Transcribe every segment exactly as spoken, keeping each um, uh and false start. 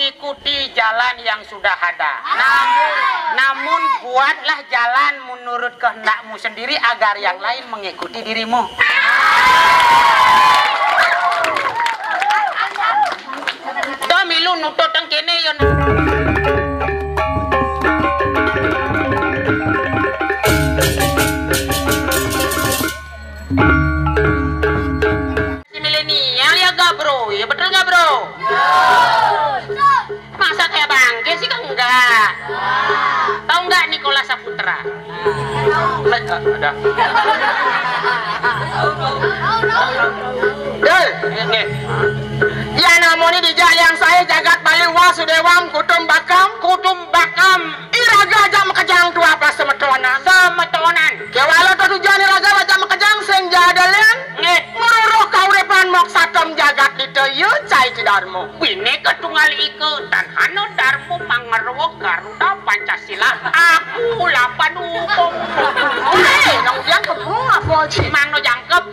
Ikuti jalan yang sudah ada. Namun buatlah jalan menurut kehendakmu sendiri agar yang lain mengikuti dirimu. Tuh milu nutut teng kene yon. Si milenial ya gak, Bro? Ya betul nggak, Bro? Masa kayak bangke sih kan enggak? Tahu nggak Nicola Saputra? Ada. Dul. Nggih. Ya namanya dijak yang saya jagat Bali Wasudewam Kutumbakam. Kutumbakam. Iraga aja makejang tua apa semetonan. Semetonan. Kewala tujuan iraga aja makejang sing jadalen. Nggih. Nguruh kauripan moksatom jagat dita ya cai Cidarma. Bhinneka Tunggal Ika, Tanhana Darma Mangarwa Garuda Pancasila. Aku lapan hukum. Eh, nang udian kemu apa, Ci? Mangno jangkep.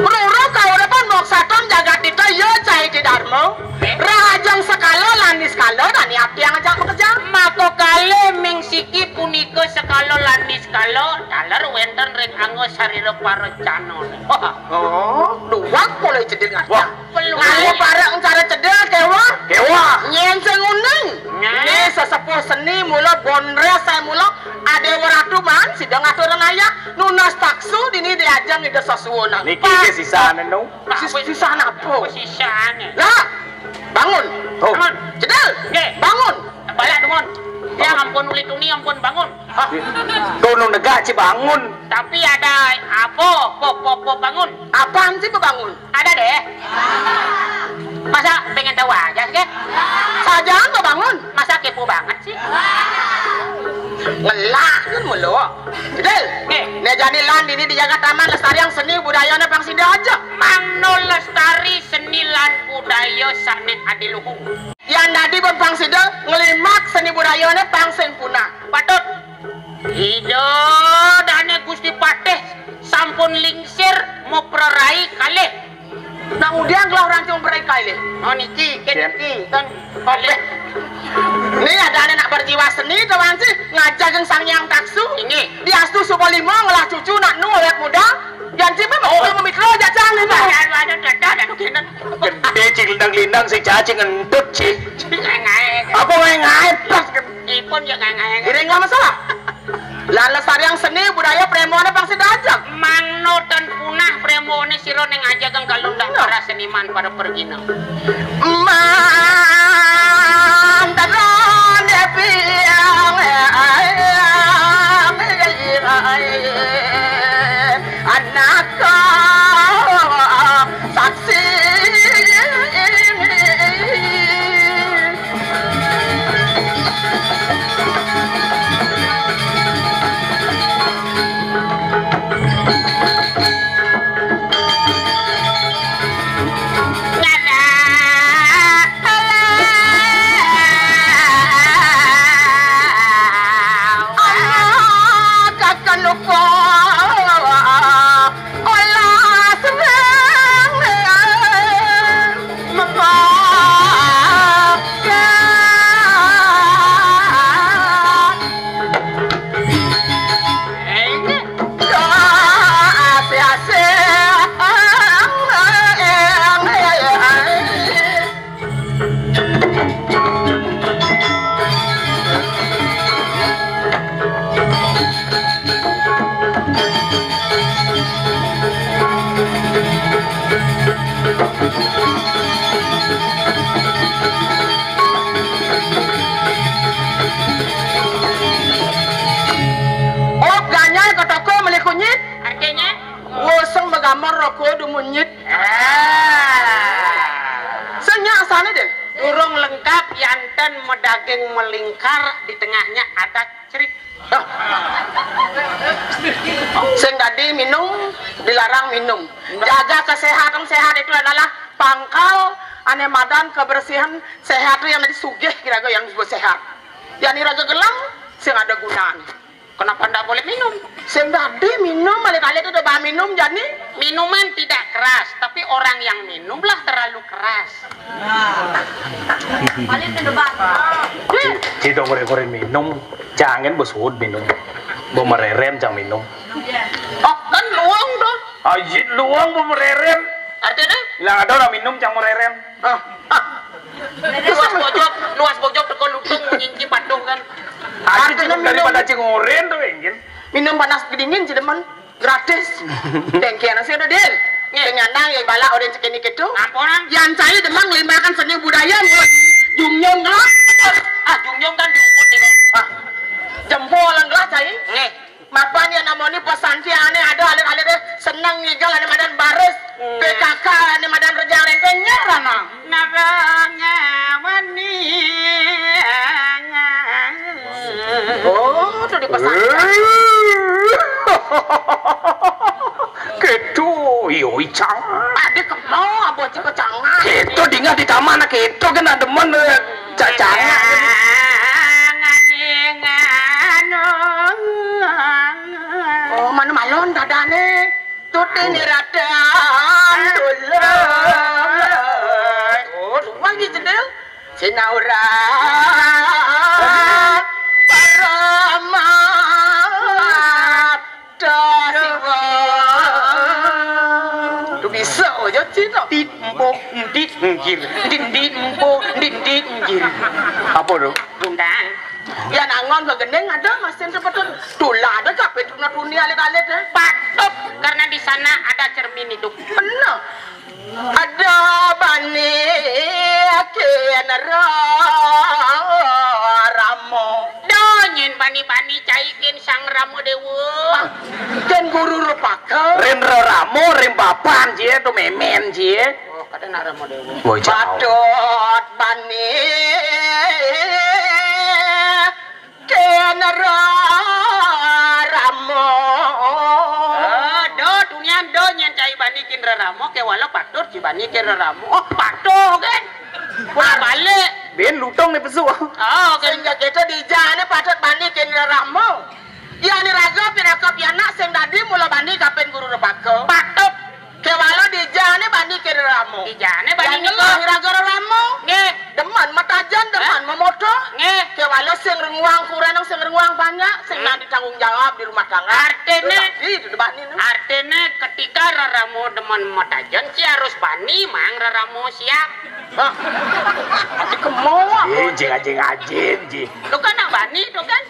Ruru kauripan moksatom jagat dita ya cai Cidarma. Rahajeng sekala lan niskala dane ati yang ajak makejang. Maka kalih ming siki punika sekala lan niskala taler wenten ring angga sarira para canone. Oh, duwat mulai cedil ngajak. Wah. Nganggo parek cara cedil kewah. Kewah. Nyen sing uning. Nah. Ini sesepuh seni mula bondres saya mula adewa ratu man sida ngatur ayah nunas taksu dini diajeng ida sesuwunan. Niki kesisane no. Sis- sisane apa? Kesisane. Lah, bangun. Oh. Bangun. Cedil. Nggih. Bangun. Balik bangun. Ya ampun uli tuni ampun bangun. Hah? Tunu negak ci bangun. Tapi ada apa? Pop pop pop bangun. Apaan sih bebangun? Ada deh. Masa pengen tahu aja sih? Sajaan bebangun. Masa kepo banget sih? Ngelak kan mulu. Dil, eh, nih jani lan ini dijaga taman lestariang seni budayane pang sida aja. Mangno lestari seni lan budaya saning adiluhung. Yang dadi pang sida ngelimak seni budayane pang sing punah. Patut. Ida dane Gusti Patih sampun lingsir muprerai kalih. Nang udian kelah orang cuma berai kalih. Oh niki, ke niki kan. Oke. Ini ada anak berjiwa seni kawan sih ngajak yang sang yang taksu. Ini. Diastu suka lima ngelah cucu nak nu awet muda. Yang cima mau oh. Memikro aja cang ini. Ada ada ada ada ada kena. Gede cing lindang-lindang sing cacing ngentut cing. Ngae. Apa ngae ngae pas. Ipun ya ngae ngae. Ini nggak masalah. Lah lestariang seni budaya premone pang sida ajeng. Mangno ten punah premone sira ning ajeng kalundak para seniman para pergina. Mantaran depiang anak saksi. Op ganyal ke toko meli kunyit. Artinya? Ngoseng begambar roko dumunyit. Ah. Senyak sana deh. Durung lengkap yanten medaging melingkar di tengahnya ada cerit. Sing dadi minum dilarang minum. Jaga kesehatan, sehat itu adalah pangkal ane madan kebersihan, sehat itu yang tadi sugih kira-kira yang disebut sehat. Yang iraga gelem sing ada gunane. Kenapa ndak boleh minum? Sing dadi minum, alit-alit itu bah minum jani. Minuman tidak keras, tapi orang yang minumlah terlalu keras. Paling ke depan. Ci, ci dong, goreng-goreng minum, jangan besut minum. Bemereren jangan minum. Oh, kan luang dong. Ajit luang bemereren. Artinya? Bilang ada orang minum jangan mereren. Ah, ah. Luas bojok, luas bojok teko lutung nyingki patuh kan. Ajit artinya minum daripada cingurin tuh, Engin. Minum panas kedingin sih demen. Gratis. Dengkian sih udah, Dil. Nggih. Sing nyandang ya bala orang cekini gitu. Ampunan. Yang saya demen ngelimbahkan seni budaya, mulai jungyung gelas. Ah, jungyung kan diubut nih kok. Ah. Jempol yang gelas saya. Nggih. Mapan yang namanya pesanti aneh ada alit-alit deh. Seneng ngigal ada madan baris. Hmm. P K K ada madan rejang rentengnya rana. Nabang wani. Oh, tuh di pesantren. Ketu, yo icang. Ada kemau apa cik kecangan. Ketu dingat di kamar nak ketu kan ada mana cacangan. Oh, mana malon dadane. Tuti niratan dulu. Oh, rumah gitu deh. Sinauran paramat dasiwa. Tu bisa aja Cina. Dit empuk, dit ngkir, dit dit empuk, dit dit ngkir. Apa tu? Bundang. Ya nangon ke gendeng ada masin sebetul. Tulah ada kape tuna tuni alit-alit eh. Patut karena di sana ada cermin hidup. Benar. Ada bani kin ramo. Donyin bani-bani caikin sang ramo dewa. Ken guru rupaka. Rin ramo, rin papan cie tu memen cie. Oh, kata nak ramo dewa. Woi, jauh. Patut bani kin ramo. Ah, do tunian do nyen cai bani kin ramo ke wala patur ci bani kin ramo. Oh, patuh kan. Pulang balik. Ben lutong ni pesu. Oh, kan. Sehingga kita di jane patut bani kin ramo. Ya ni raga pinaka pianak sing dadi mula bani kapin guru repaka. Patut. Kewala dijane bani ke reramo. Dijane bani. Yang ngelah raga reramo. Nggih. Demen metajan, demen memoto. Nggih. Kewala sing renguang kurang, sing renguang banyak, sing nang ditanggung jawab di rumah tangga. Artine, itu bani. Artine ketika reramo demen metajan, ci harus bani mang reramo siap. Hah? Ati kemo. Eh, jing ajing ajing ji. Lu kan nak bani tu kan?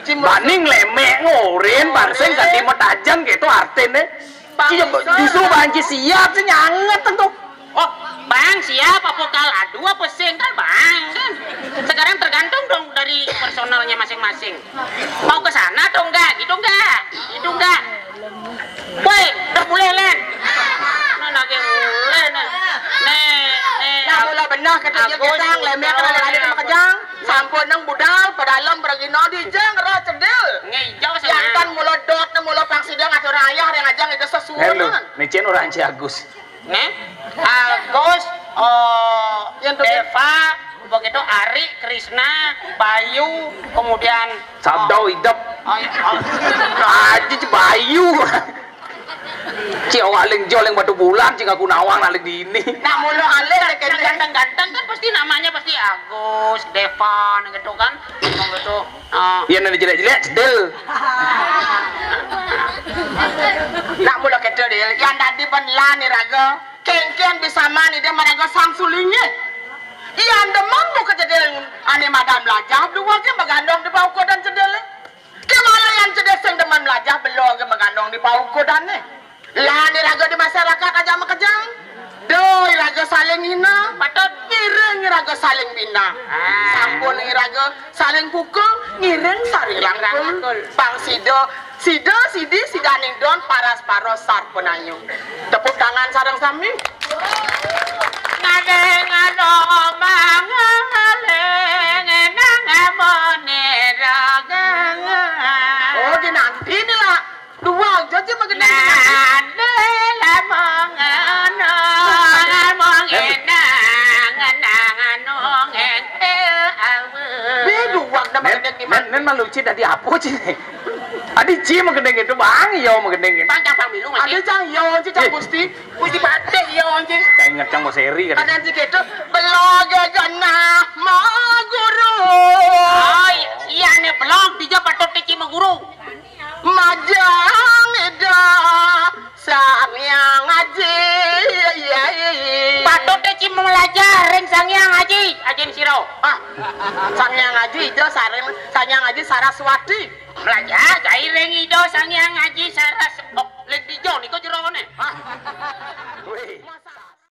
Bani nglemek ngorin, bangsing ganti metajan gitu artine. Iya, justru banci siap sih nyanget tentu. Oh, bang siap apa kal adu apa sing kan bang kan. Sekarang tergantung dong dari personalnya masing-masing. Mau ke sana atau enggak, gitu enggak? Itu enggak. Woi, udah mulai, Len. Nah, nagih mulai, nah. Nih, nih. Nah, mula benar kata dia, kita nglemek kan ada-ada sama kejang. Sampun nang budal, padalem pergi nodi jeng roh cedil. Ngejau sama. Yang kan mula dot, mula pang sidang atau rayah yang ajang itu sesuatu. Nicen orang Ci Agus. Nih, Agus, oh, yang tu Deva, begitu Ari, Krisna, Bayu, kemudian Sabdo, oh, Idep. Oh, iya, oh. Aja Ci Bayu. Ci awak ling jol yang batu bulan, Ci ngaku nawang nak ling di ini. Nak mulu alih, ganteng-ganteng kan pasti namanya pasti Agus, Devan gitu kan. Ngomong gitu. Oh. Iya, nanti jelek-jelek, cedel. Nak mula kecil dia, yang tadi penlan ni raga, kengkeng bisa mani dia maraga sang sulingi. Iya, demen buka cedel, ane madan belajar, dua ke magandong di pauko dan cedel. Kemana yang cedel sing demen belajar, belum ke magandong di pauko dan ni. Lah ni raga di masyarakat aja makejang. Doi raga saling hina, patut ngiring raga saling bina. Ah. Sampun raga saling pukul, ngiring saling rangkul. Rangkul. Bang sida, sida, sidi, sidaning don, paras paros sarpenayu. Tepuk tangan sareng sami. Ngadeng ado mangaleng nang amone raga. Oh, dinanti ni lah. Dua aja sih makin. Nade lamongan, lamongan, nang, nang, nong, ente, awe. Be, dua dah makin di mana? Nen malu Ci, tadi apa Ci ni? Adi ci magending itu, Bang, iya magending itu. Bang, Cang, Bang Milu, Mas. Adi, Cang, iya, Ci, Cang Gusti. Gusti Patih, iya, Ci. Cang inget, Cang, mau seri kan. Kadang ci gitu, beloge genah ma guru. Oh, iya, nih, belog, dija patut ci ma guru. Majang ida Sang Hyang Aji, iya, iya. Patut ci ma belajar ring Sang Hyang Aji, Ajin Siro. Ah, Sang Hyang Aji, ida sareng Sang Hyang Aji Saraswati. Belajar, jai ring ida Sang Hyang Aji Saras-, oh, ling dija nika jerone. Ah. Wih.